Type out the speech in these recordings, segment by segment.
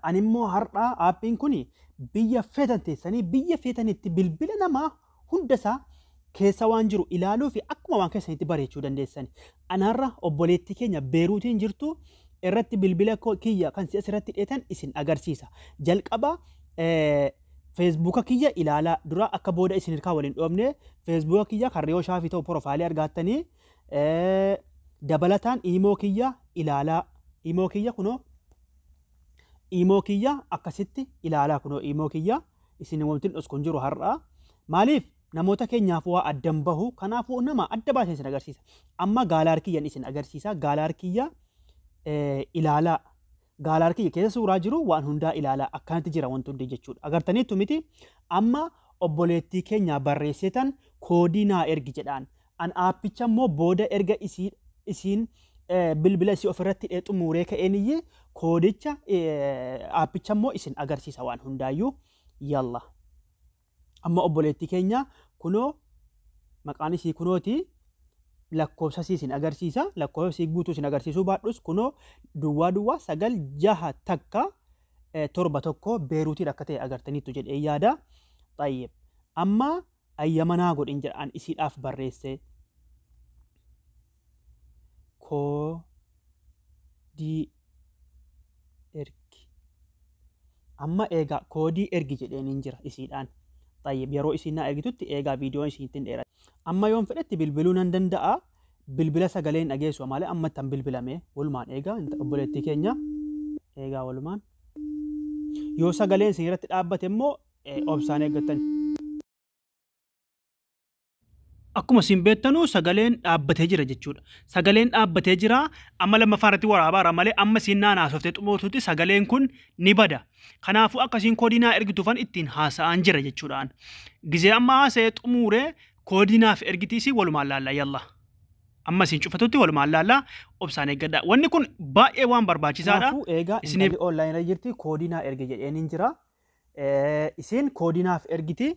Ani immoo har'aa aappiin kun biyya feetan teessanii biyya feetanitti bilbila namaa hundasaa keessa waan jiru ilaaluu fi akkuma waan keessanitti bareechuu dandeessan. Anaarra obboleettii keenya Beeruutiin jirtu irratti bilbila kiyya kan si asirratti dheetan isin agarsiisa. Jalqaba Feesbuuka kiyya ilaalaa dura akka booda isin hirkaa waliin dhoofne Feesbuuka kiyya kan Riyoo Shaafii ta'u profaayilii argaattanii dabalataan iimoo kiyya ilaalaa. Iimoo kiyya kunoo iimoo kiyya akkasitti ilaalaa kunoo iimoo kiyya isin wanti dhosku hin jiru har'a. Maaliif namoota keenyaaf waa addan bahu kanaafuu nama adda baasee isin agarsiisa. Amma gaalaar kiyyan isin agarsiisa. Gaalaar kiyya ilaalaa. Gaalaar kiyya keessa suuraa jiru waan hundaa ilaalaa akkanatti jira wanti hundi jechuudha. Agartaniittu miti amma obboleettii keenya barreessetan koodii naa ergi jedhaan. An aappicha immoo booda erga isiin bilbila isii ofirratti hidhee xumuuree ka'eeniyyi koodicha aappicha immoo isin agarsiisa waan hundaayyuu yalla. Amma obboleettii keenya kunoo maqaan isii kunooti lakkoofsa isii isin agarsiisa lakkoofsa isii guutuu isin agarsiisuu baadhus kunoo duwwaa duwwaa 9 6 takka 7 1 Beeruutiin akka ta'e agartaniittu jedhee yaada. Xayyib. Amma ayyamanaa godhin jedhaan isiidhaaf barreesse. Koodii ergi. Amma eegaa koodii ergi jedheen jira isiidhaan. Xayyib yeroo isiin naa ergitutti eegaa viidiyoon isiin ittiin dheerate. Amma yoon fedhetti bilbiluu nan danda'a. Bilbila sagalee hin dhageessu malee amma ittan bilbilame walumaan eegaa obboleettii keenya eegaa walumaan. Yoo sagaleen isin irratti dhaabbate immoo obsaan eeggattan. Akkuma isin beektanu sagaleen dhaabbatee jira jechuudha. Sagaleen dhaabbatee jira amma lammaffaa irratti waraabaara malee amma isin naan haasoftee xumurtutti sagaleen kun ni bada. Kanaafuu akkasiin koodii naa ergituufan ittiin haasa'aan jira jechuudhaan. Gizee amma haasa'ee xumuuree koodii naaf ergitiisi walumaan laalla yalla. Amma isin cufatutti walumaan laalla obsaan eeggadha. Wanni kun baay'ee waan barbaachisaadha. Kanaafuu eegaa Isiniif intalli onlaayinii irra jirti koodii naa ergi jedheen hin jira. Isin koodii naaf ergiti.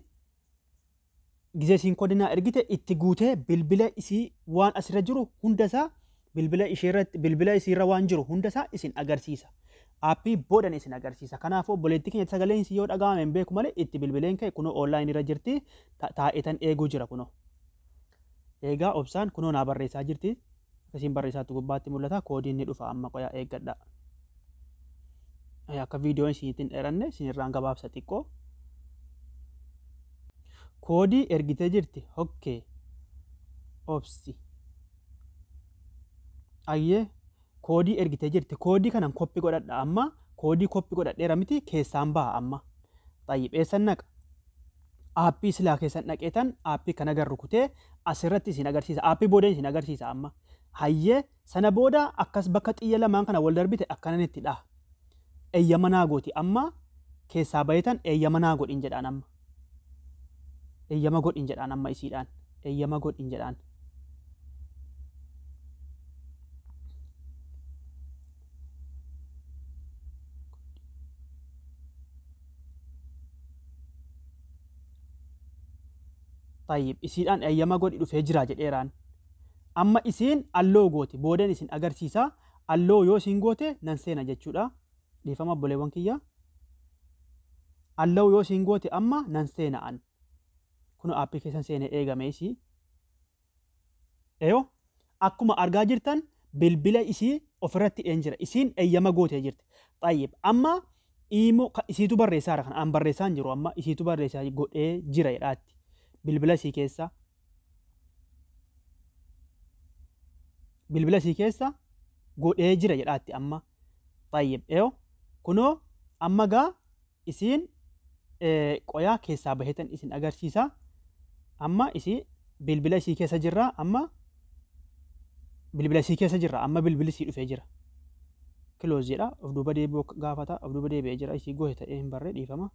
Gizee isiin koodii naa ergite itti guutee bilbila isii waan asirra jiru hundasaa bilbila isheerratti bilbila isiirra waan jiru hundasaa isin agarsiisa. Aappii boodan isin agarsiisa. Kanaafuu obboleettii keenya sagaleen isii yoo dhaga'ame hin beeku malee itti bilbileen ka'e kunoo onlaayinii irra jirti taa'etan eeguu jira kunoo. Eegaa obsaan kunoo naa barreessaa jirti. Akkasiin barreessaatti gubbaatti mul'ata. Koodiin ni dhufa amma qoyaa eeggadha. Akka viidiyoon isin ittiin dheeranne isin irraan gabaabsa xiqqoo. Koodii ergitee jirti. Hokkee. Obsi. Ayyee koodii ergitee jirti. Koodii kanan koppi godhadha amma. Koodii koppi godhadheera miti keessaan baha amma. Xayyib eessan naqa? Aappii silaa keessan dhaqeetan aappii kana garru kutee asirratti isin agarsiisa. Aappii booda isin agarsiisa amma. Hayyee sana booda akkas bakka xiyya lamaan kana wal darbite akkanan itti dhaha. Eeyyama naa gooti amma keessaa bahetan eeyyama naa godhin jedhaan amma. Eeyyama godhin jedhaan amma isiidhaan. Eeyyama godhin jedhaan. Tayyib isiidhaan eeyyama godhi dhufee jira jedheeraan. Amma isiin alloo gooti boodan isin agarsiisa. Alloo yoo isiin goote nan seena jechuudha. Dhiifama obboleewwan kiyya. Alloo yoo isiin goote amma nan seena an. Kun aappii keessan seene eegame isii. Eeyoo akkuma argaa jirtan bilbila isii ofirratti hidheen jira. Isiin eeyyama gootee jirti. Tayyib amma iimoo isiitu barreessaara kan an barreessaa hin jiru amma isiitu barreessaa godhee jira jedhaatti. Bilbila isii keessa. Bilbila isii keessa godhee jira jedhaatti amma. Tayyib eeyoo kunoo amma gaa isiin qoyaa keessaa bahetan isin agarsiisa. Amma isii bilbila isii keessa jirra amma bilbila isii keessa jirra amma bilbilli isii dhufee jira. Close jedha of duuba deebi'uu gaafata of duuba deebi'ee jira isii goote ta'ee hin barree dhiifama.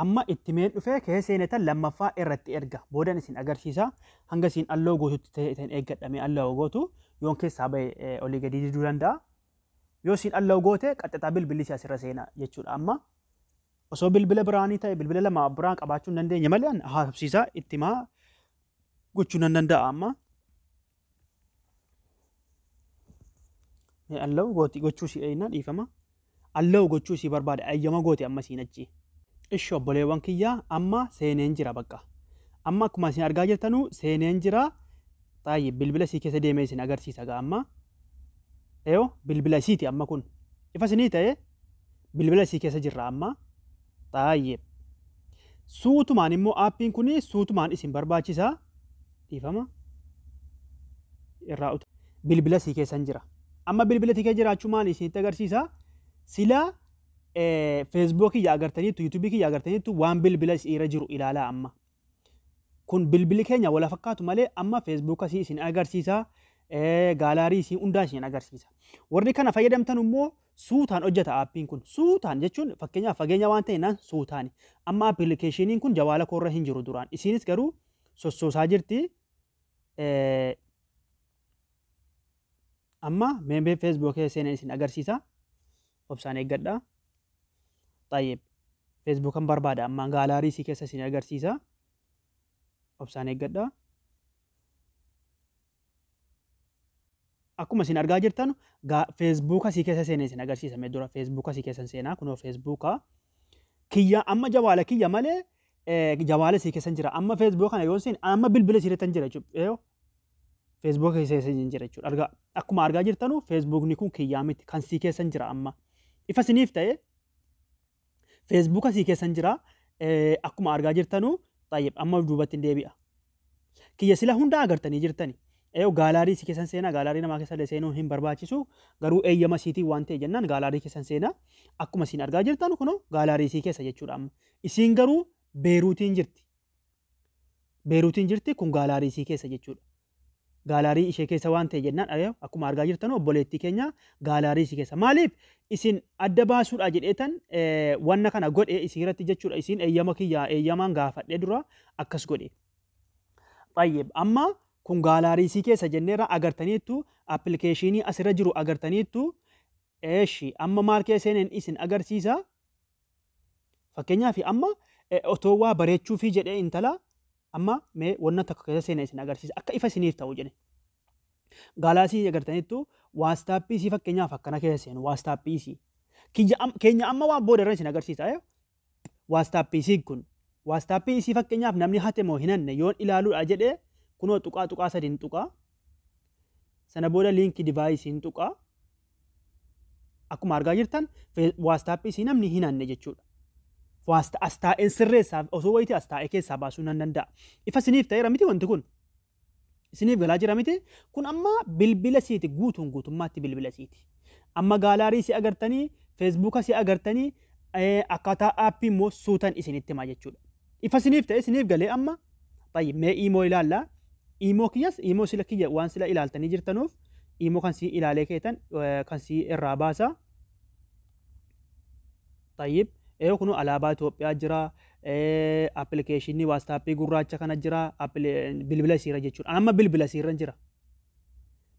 Amma itti meen dhufee keessa seenetan lammaffaa irratti erga boodan isin agarsiisa hanga isiin alloo gootutti ta'e ta'een eeggadhame alloo gootu yoon keessaa bahe olii gadi diduu danda'a. Yoo isiin alloo goote qaxxaxaa bilbilli isii asirra seena jechuudha amma. Osoo bilbila biraanii ta'e bilbila lama biraan qabaachuu hin dandeenye malee haasofsiisaa itti himaa gochuu nan danda'a amma. Allow gooti gochuu si eeyna dhiifama. Allow gochuu si barbaada ayyama gooti amma siin achi. Ishi obboleewwan kiyyaa amma seeneen jira bakka. Amma akkuma isin argaa jirtanu seeneen jira. Xaayyi bilbila isii keessa deemee isin agarsiisa gaa amma. Eeyoo bilbila isiiti amma kun. Ifa isinii ta'e bilbila isii keessa jirra amma. Xaayyi. Suutumaan immoo aappiin kun suutumaan isin barbaachisa. Dhiifama. Irraa bilbila isii keessan jira. Amma bilbila isii keessa jiraachuu maali isinitti agarsiisa? Sila feesbuukii kiyya agartaniittu, yuutuubii kiyya agartaniittu waan bilbila isii irra jiru ilaalaa amma. Kun bilbilli keenya wala fakkaatu malee amma feesbuuka isii isin agarsiisa, gaalaarii isii hundaa isin agarsiisa. Warri kana fayyadamtan immoo suutaan hojjeta aappiin kun. Suutaan jechuun fakkeenyaaf fageenya waan ta'e suutaani. Amma appilikeeshiniin kun jawaala koorra hin jiru duraan. Isinis garuu sossoosaa jirti. Amma meembee feesbuukii seenee isin agarsiisa. Obsaan eeggadha. Xayyib. Feesbuukan barbaada amma gaalaarii isii keessa isin agarsiisa. Obsaan eeggadha. Akkuma isin argaa jirtan feesbuuka isii keessa seenee isin agarsiisa. Mee dura feesbuuka isii keessa seenaa kunoo feesbuuka kiyya amma jawaala kiyya malee jawaala isii keessa jira. Amma feesbuuka kana yoo seen amma bilbila isii irratti jira jechuudha. Feesbuuka keessa jira jechuudha. Argaa akkuma argaa jirtanu feesbuukni kun kiyyaa miti kan sii keessa jira amma. Ifa isiniif ta'e feesbuuka sii keessa jira. Akkuma argaa jirtanu xayyib amma duubatti hin deebi'a. Kiyya sila hunda agartanii jirtani. Eeyyuu gaalaarii si keessan seenaa gaalaarii namaa keessa illee seenuun hin barbaachisu garuu eeyyama siitiin waan ta'e jennaan gaalaarii keessan seenaa akkuma isin argaa jirtan kunoo gaalaarii sii keessa jechuudha amma. Isiin garuu Beeruutiin jirti. Beeruutiin jirti kun gaalaarii sii keessa jechuudha. Gaalaarii ishee keessa waan ta'e jennaan akkuma argaa jirtan obboleettii keenya gaalaarii isii keessa. Maaliif isin adda baasuudha jedheetan wanna kana godhe isii irratti jechuudha isiin eeyyama kiyya eeyyamaan gaafadhee dura akkas godhe. Xayyib amma kun gaalaarii isii keessa jenneerra agartaniittu appilikeeshinii asirra jiru agartaniittu eeshi amma maal keessa seeneen isin agarsiisa. Fakkeenyaaf amma otoo waa bareechuufii jedhee intala amma mee wanna tokko keessa seenee isin agarsiisa akka ifa isiniif ta'u jedhe. Gaalaasii agartaniittu waastaappii isii fakkeenyaaf akkana keessa seenu waastaappii isii. Keenya amma waan booda irra isin agarsiisa. Waastaappii isii kun waastaappii isii fakkeenyaaf namni hate moo hin hanne yoon ilaaluudha jedhee kunoo tuqaa tuqaa sadiin tuqaa. Sana booda liinkii divaayisiin tuqaa. Akkuma argaa jirtan waastaappii isii namni hin hanne jechuudha. As taa'een sirreessaaf osoo wayitii as taa'ee keessaa baasuu nan danda'a. Ifa isiniif ta'eera miti wanti kun. Isiniif galaa jira miti. Kun amma bilbila siiti guutuun guutummaatti bilbila siiti. Amma gaalaarii si agartanii, feesbuuka si agartanii, akkaataa aappii immoo suutan isinitti hima jechuudha. Ifa isiniif ta'e isiniif galee amma xayyib mee iimoo ilaalla. Iimoo kiyyas iimoo sila kiyya waan sila ilaaltanii jirtanuuf iimoo kan si ilaalee keetan kan si irraa baasa. Xayyib. Eeyyoo kunoo alaabaa Itoophiyaa jira, appilikeeshinii waastaappii gurraacha kana jira, bilbila isiirra jechuudha. Amma bilbila isiirra jira.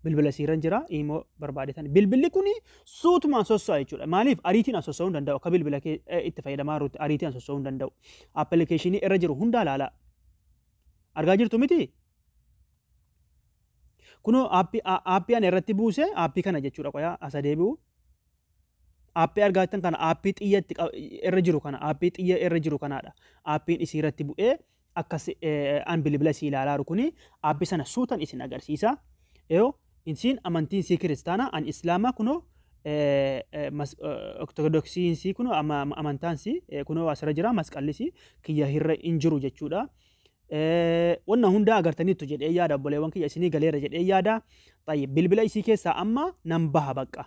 Bilbila isiirra jira, iimoo barbaadetan. Bilbilli kun suutumaan sosso'a jechuudha. Maaliif ariitiin as sosso'uu hin danda'u. Akka bilbila itti fayyadamaa jirutti ariitiin as sosso'uu hin danda'u. Appilikeeshinii irra jiru hunda ilaalaa. Argaa jirtu miti? Kunoo aappii ani irratti buuse aappii kana jechuudha qoyaa asa deebi'u. Aappii argaa jirtan kana aappii xiyya irra jiru kana aappii xiyya irra jiru kanaadha. Aappiin isii irratti bu'ee akkas an bilbila isii ilaalaa jiru kuni aappii sana suutan isin agarsiisa. Eeyoo isiin amantiin isii kiristaanaa an islaamaa kunoo ortodoksiin isii kunoo amantaan isii kunoo asirra jira masqalli isii kiyya irra hin jiru jechuudha. Wanna hundaa agartaniittu jedhee yaada obboleewwan kiyya isinii galeera jedhee yaada. Xayyib bilbila isii keessaa amma nan baha bakka.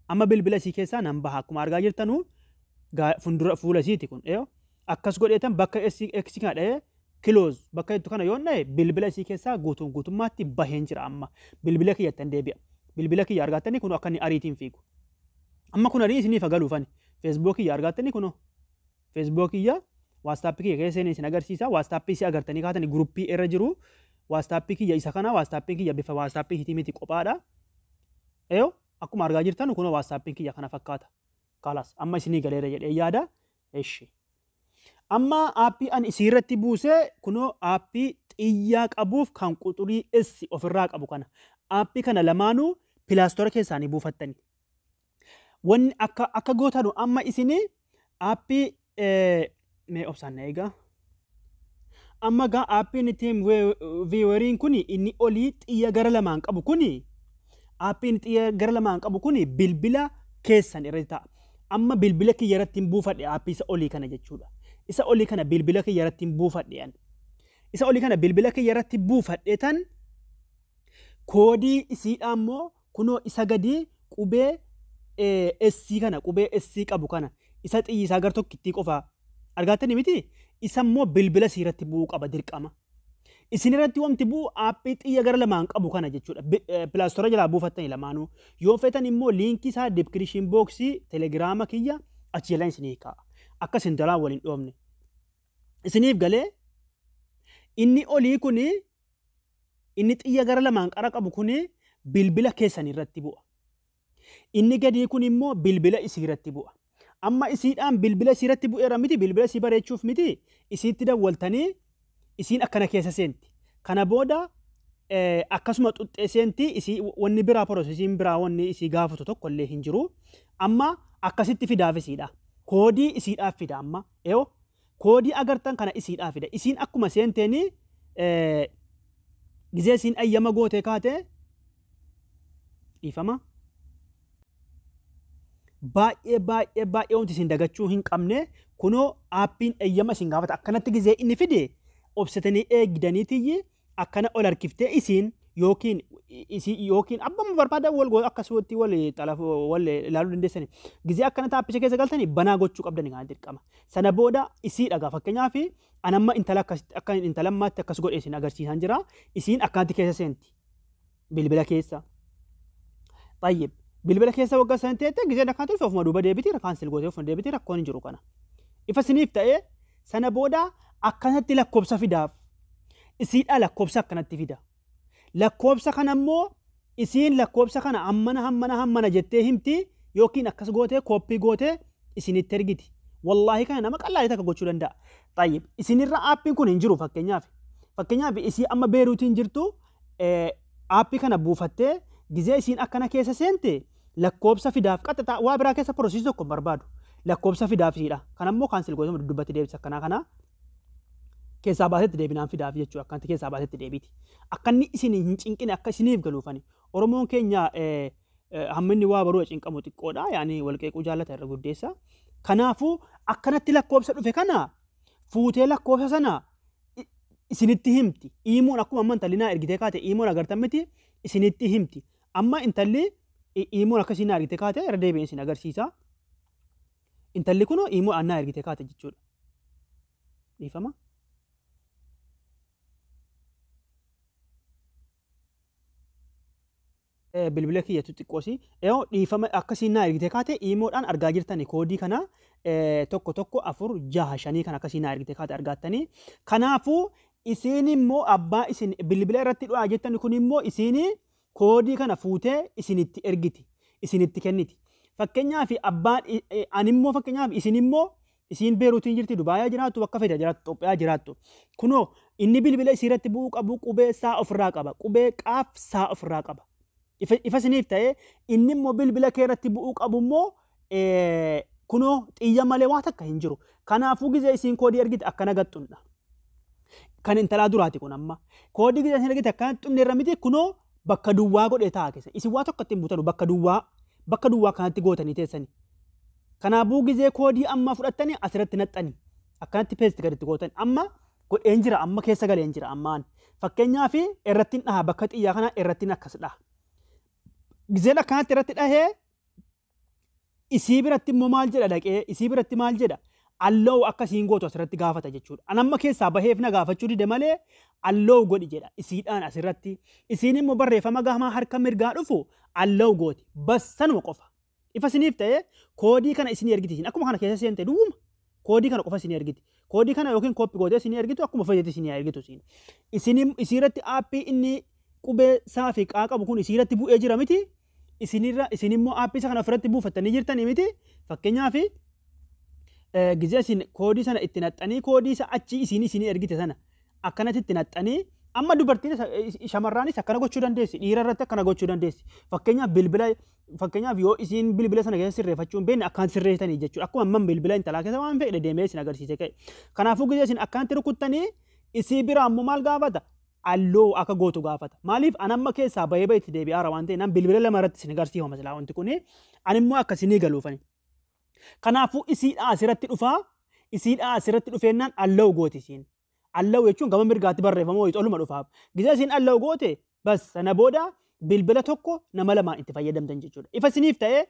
Amma bilbila isii keessaa nan baha akkuma argaa jirtanu fuuldura fuula isiiti kun akkas godheetan bakka X kana dha'ee close bakka jettu kana yoon dha'e bilbila isii keessaa guutuun guutummaatti baheen jira amma bilbila kiyyattan deebi'a. Bilbila kiyya argattanii kun akka inni ariitiin fiigu. Amma kun arii isiniif agaluufani. Feesbuuk kiyya argattanii kunoo feesbuuk kiyya waastaappii kiyya keessa seenee isin agarsiisa. Waastaappii isii agartanii kaatanii guruppii irra jiru. Waastaappii kiyya isa kana waastaappiin kiyya bifa waastaappii hitii miti kophaadha. Eeyoo akkuma argaa jirtan kunoo waastaappiin kiyya kana fakkaata. Kalas amma isinii galeera jedhee yaada. Eshi. Amma aappii ani isii irratti buuse kunoo aappii xiyyaa qabuuf kan quxurii S ofirraa qabu kana. Aappii kana lamaanuu pilaastora keessaanii buufattani. Wanni akka gootanu amma isinii aappii mee obsaan na eegaa. Amma gaa aappiin TeamVieweriin kun inni olii xiyya gara lamaan qabu kuni, aappiin xiyya gara lamaan qabu kuni bilbila keessan irratti ta'a. Amma bilbila kiyya irratti hin buufadhe aappii isa olii kana jechuudha. Isa olii kana bilbila kiyya irratti hin buufadhe an. Isa olii kana bilbila kiyya irratti buufadhe tan koodii isiidhaa immoo kunoo isa gadii qubee S kana, qubee S qabu kana, isa xiyyi isaa gar tokkittii qofaa argattanii miti, isa immoo bilbila isii irratti bu'uu qaba dirqama. Isin irratti wanti bu'u aappii xiyya gara lamaan qabu kana jechuudha. Play Store jalaa buufattanii lamaanuu. Yoo feetan immoo liinkii isaa description boxii telegiraama kiyya achi jalaan isinii kaa'a. Akka isin jalaa waliin dhoofne. Isiniif galee, inni olii kuni, inni xiyya gara lamaan qara qabu kuni bilbila keessan irratti bu'a. Inni gadii kun immoo bilbila isii irratti bu'a. Amma isiidhaan bilbila isii irratti bu'eera miti, bilbila isii bareechuuf miti, isiitti dawwaltanii isiin akkana keessa seenti. Kana booda akkasuma xuxxee seenti isii, wanni biraa processiin biraa wanni isii gaafatu tokko illee hin jiru. Amma akkasitti fidaaf isiidha. Koodii isiidhaaf fida amma. Eeyo, koodii agartan kana isiidhaaf fida. Isiin akkuma seenteeni gizee isiin ayyama gootee kaate, dhiifama. Baay'ee baay'ee baay'ee wanti isin dagachuu hin qabne kunoo aappiin eeyyama isin gaafata. Akkanatti gizee inni fide obsatanii eegdaniitiyyi akkana ol harkiftee isiin yookiin isii yookiin abbaan barbaadan wal akkasumatti wal xalafu wal ilaaluu dandeessani. Gizee akkana aappicha keessa galtanii banaa gochuu qabdani kana dirqama. Sana booda isii dhagaa, fakkeenyaaf an amma intala akkasitti akka intala ammaatti akkas godhe isin agarsiisan jira. Isiin akkanatti keessa seenti bilbila keessa. Tayyib. Bilbila keessa waggaa san teette gizeen akkanatti dhufe ofuma duuba deebiti, cancel gootee ofuma deebiti, rakkoon hin jiru kana. Ifa isiniif ta'ee, sana booda akkanatti lakkoobsa fidaaf. Isiidhaa lakkoobsa akkanatti fida. Lakkoobsa kana immoo isiin lakkoobsa kana hammana hammana hammana jettee himti yookiin akkas gootee kooppii gootee isinitti ergiti. Wallaahi kana nama qal'aa takka gochuu danda'a. Tayyib, isinirra aappiin kun hin jiru fakkeenyaaf. Fakkeenyaaf isii amma Beeruutiin jirtu aappii kana buufattee gizee isiin akkana keessa seente lakkoobsa fidaaf, qaxxataa waa biraa keessa processii tokko hin barbaadu. Lakkoobsa fidaaf isiidha. Kanammoo cancel gootee duddubbatti deebisa, akkanaa kana keessaa baasetti deebinaan fidaaf jechuudha. Akkanatti keessaa baasetti deebiti. Akka inni isin hin cinqine, akka isiniif galuufani. Oromoon keenya hamminni waa baruu cinqamu xiqqoodha. Yaani wal qeequu jaallata irra guddeessa. Kanaafuu akkanatti lakkoobsa dhufe kana fuutee lakkoobsa sana isinitti himti. Iimoon akkuma amma intalli naa ergitee kaate iimoon agartan miti, isinitti himti. Amma intalli iimoon akkasii naa ergitee kaate irra deebi'een isin agarsiisa. Intalli kun iimoo annaa ergitee kaate jechuudha. Dhiifama. Bilbila kiyyatu xiqqoosi. Eeyyoo, dhiifama, akkasiin naa ergitee kaate iimoodhaan argaa jirtani koodii kana 1 1 4 6 5 kan akkasii naa ergitee kaate argattanii. Kanaafuu isiin immoo abbaa isin bilbila irratti dhu'aa jettan kun immoo isiin koodii kana fuutee isinitti ergiti. Isinitti kenniti. Fakkeenyaaf abbaan ani immoo, fakkeenyaaf isin immoo, isiin Beeruutiin jirti, Dubaayaa jiraattu, bakka fedhe jiraattu, Itoophiyaa jiraattu. Kunoo inni bilbila isii irratti bu'uu qabu qubee saa ofirraa qaba. Qubee qaaf saa ofirraa qaba. Ifa isiniif ta'ee, inni immoo bilbila kee irratti bu'uu qabu immoo kunoo xiyya malee waa takka hin jiru. Kanaafuu gizee isiin koodii ergite akkana gaxxudha. Kan intalaa duraati kun amma. Koodii gizee isiin ergite akkana xunne irra miti, kunoo bakka duwwaa godhee taa'a keessa. Isin waa tokko ittiin buutanu, bakka duwwaa kanatti gootanii teessani. Kanaafuu gizee koodii amma fudhattanii asirratti naxxani. Akkanatti paste gaditti gootan. Amma godheen jira, amma keessa galeen jira ammaan. Fakkeenyaaf irratti dhaha, bakka xiyyaa kana irratti akkas dhaha. Gizeen akkanatti irratti dhahee isii biratti immoo maal jedha, dhaqee isii biratti maal jedha, allow akkasiin gootu asirratti gaafata jechuudha. An amma keessaa baheef na gaafachuu dide malee allow godhi jedha isiidhaan asirratti. Isiin immoo barreeffama gamaa harka mirgaa dhufu allow gooti. Bas, sanuma qofa. Ifa isiniif ta'ee, koodii kana isinii ergiti isin akkuma kana keessa seente duwwuma. Koodii kana qofa isinii ergiti. Koodii kana yookiin copy gootee isinii ergitu, akkuma fayyadate isinii ergitu isin. Isin isiirratti aappii inni qubee saa fi qaa qabu kun isiirratti bu'ee jira miti. Isinirra isin immoo aappii isa kana ofirratti buufattanii jirtanii miti. Fakkeenyaaf gizee isin koodii sana itti naxxanii, koodii isa achi isin isinii ergite sana akkanatti itti naxxanii Amma dubartiin shamarraanis akkana gochuu dandeessi. Dhiira irratti akkana gochuu dandeessi. Fakkeenyaaf bilbila, fakkeenyaaf yoo isiin bilbila sana keessa sirreeffachuu hin beekne akkaan sirreessitanii jechuudha. Akkuma amman bilbila intalaa keessa waan fedhe deemee isin agarsiise ka'e. Kanaafuu gizee isin akkanatti rukuttanii isii biraa ammoo maal gaafata? Allow akka gootu gaafata. Maaliif an amma keessaa bahee bahee itti deebi'aara waan ta'eef nan bilbila lama irratti isin agarsiifama silaa wanti kuni. Ani immoo akkasinii galuufani. Kanaafuu isiidhaa asirratti dhufaa. Isiidhaa asirratti dhufeennaan allow gooti isiin. Allow jechuun gama mirgaatti barreeffama wayii oluma dhufaaf. Gizee isiin allow goote bas sana booda bilbila tokko nama lamaan itti fayyadamtan jechuudha. Ifa isiniif ta'ee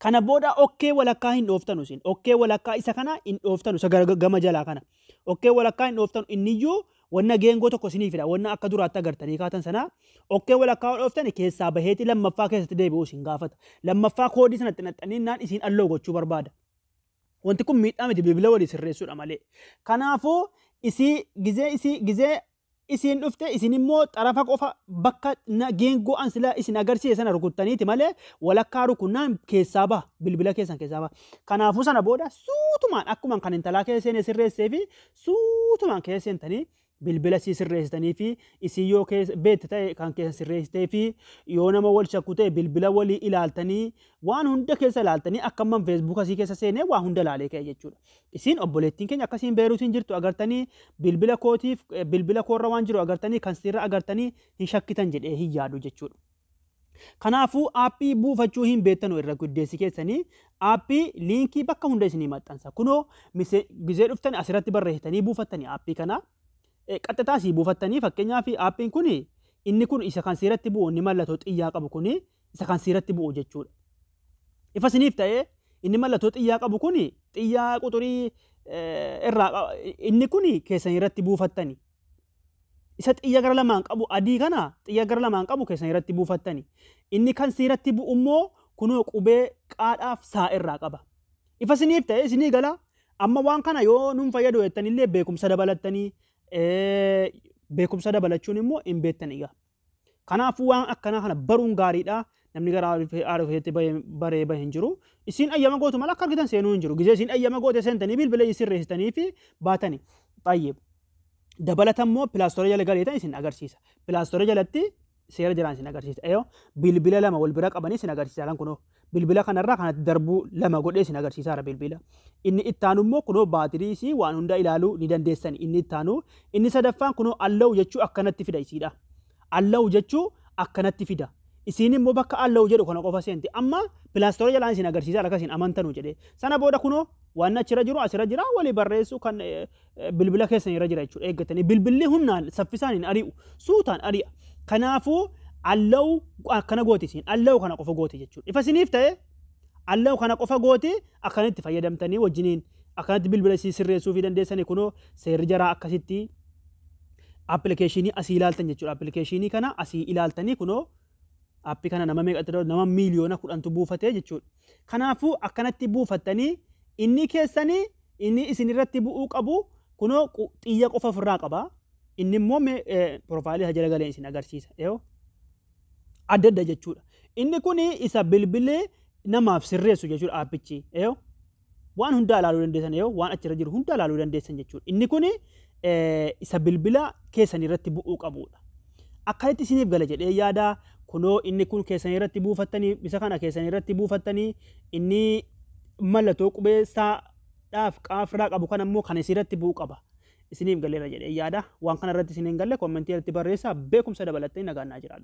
kana booda okkee walakkaa hin dhooftanu isin. Okkee walakkaa isa kana hin dhooftanu isa gama jalaa kana. Okkee walakkaa hin dhooftanu inniyyuu wanna geengoo tokko isinii fida. Wanna akka duraatti agartanii kaatan sana okkee walakkaa dhooftani keessaa baheeti lammaffaa keessatti deebi'uu isin gaafata. Lammaffaa koodii sanatti naqxanii naan isiin allow gochuu barbaada. Wanti kun miidhaa miti bilbila walii sirreessuudha malee. Kanaafuu isii gizee isii gizee isiin dhufte isin immoo xarafa qofa bakka geengoo an sila isin agarsiise sana rukuttaniiti malee walakkaa rukunnaan keessaa baha bilbila keessan keessaa baha. Kanaafuu sana booda suutumaan akkuma kan intalaa keessa seene sirreessee fi suutumaan keessa seentanii bilbila sii sirreessitanii fi isii yoo beekte ta'e kan keessa sirreessitee fi yoo nama wal shakku ta'e bilbila walii ilaaltanii waan hunda keessa ilaaltanii akka amman feesbuuka sii keessa seenee waa hunda ilaalee ka'e jechuudha. Isiin obboleettiin keenya akkasiin Beeruutiin jirtu agartanii bilbila kootiif bilbila koorra waan jiru agartanii kan sirra agartanii hin shakkitan jedhee hin yaadu jechuudha. Kanaafuu aappii buufachuu hin beektanu irra guddeessi keessanii aappii liinkii bakka hunda isinii maxxansa. Kunoo gizee dhuftan asirratti barreessitanii buufattanii aappii kana qaxxataa asii buufattanii fakkeenyaaf aappiin kun inni kun isa kan seeratti bu'u inni mallattoo xiyyaa qabu kun isa kan seeratti bu'u jechuudha. Ifa isiniif ta'ee inni mallattoo xiyyaa qabu kun xiyyaa quxurii irraa inni kun keessan irratti buufattani. Isa xiyya gara lamaan qabu adii kana xiyya gara lamaan qabu keessan irratti buufattani. Inni kan seeratti bu'u immoo kunoo qubee qaadhaaf saa irraa qaba. Ifa isiniif ta'ee isinii gala amma waan kana yoo nun fayyadu jettanillee beekumsa dabalattanii beekumsa dabalachuun immoo hin beektan egaa. Kanaafuu waan akkanaa kana baruun gaariidha. Namni gara haadha baree bahe hin jiru. Isiin ayyama gootu malee akka argitan seenuu hin jiru. Gizee isiin ayyama goote seentanii bilbila sirreessitanii fi baatanii. Baay'ee. Dabalata immoo Play Store jala galeetan isin agarsiisa. Play Store jalatti seera jiraan isin agarsiisa. Eeyoo bilbila lama wal bira qabanii isin agarsiisa lan kunoo. Bilbila kanarraa kanatti darbuu lama godhee isin agarsiisaara bilbila. Inni ittaanu immoo kunoo baatirii isii waan hunda ilaaluu ni dandeessan. Inni ittaanu inni sadaffaan kunoo allow jechuu akkanatti fida isiidha. Allow jechuu akkanatti fida. Isiin immoo bakka allow jedhu kana qofa seenti. Amma Play Store jalaan isin agarsiisa akka isin amantanu jedhee. Sana booda kunoo waan achirra jiru asirra jira walii barreessuu kan bilbila keessan irra jira jechuudha. Eeggatanii bilbilli humnaan saffisaan hin ari'u suutaan ari'a. Kanaafuu allow akkana gooti isiin allow kana qofa gooti jechuudha. Ifa isiniif ta'e allow kana qofa gooti akkanatti fayyadamtanii wajjiniin akkanatti bilbila isii sirreessuu fi dandeessanii kunoo seerri jaraa akkasitti appilikeeshinii asii ilaaltan jechuudha. Appilikeeshinii kana asii ilaaltanii kunoo aappii kana nama meeqatti nama 10,000,000 buufatee jechuudha. Kanaafuu akkanatti buufattanii inni keessanii inni isin irratti bu'uu qabu kunoo xiyya qofa ofirraa qaba. Inni immoo piroofaayilii isa jala galee isin agarsiisa. Adda adda jechuudha. Inni kun isa bilbilee namaaf sirreessu jechuudha aappichi. Waan hundaa ilaaluu dandeessan waan achirra jiru hundaa ilaaluu dandeessan jechuudha. Inni kun isa bilbila keessan irratti bu'uu qabudha. Akkanitti isiniif gala jedhee yaada. Kunoo inni kun keessan irratti buufattanii isa kana keessan irratti buufattanii inni mallattoo qubee saadhaaf qaafirraa qabu kan ammoo kan isirratti bu'uu qaba. Isiniif galeera jedhee yaada. Waan kana irratti isiniin galle koomentii irratti barreessaa beekumsa dabalattanii nagaan naa jiraadha.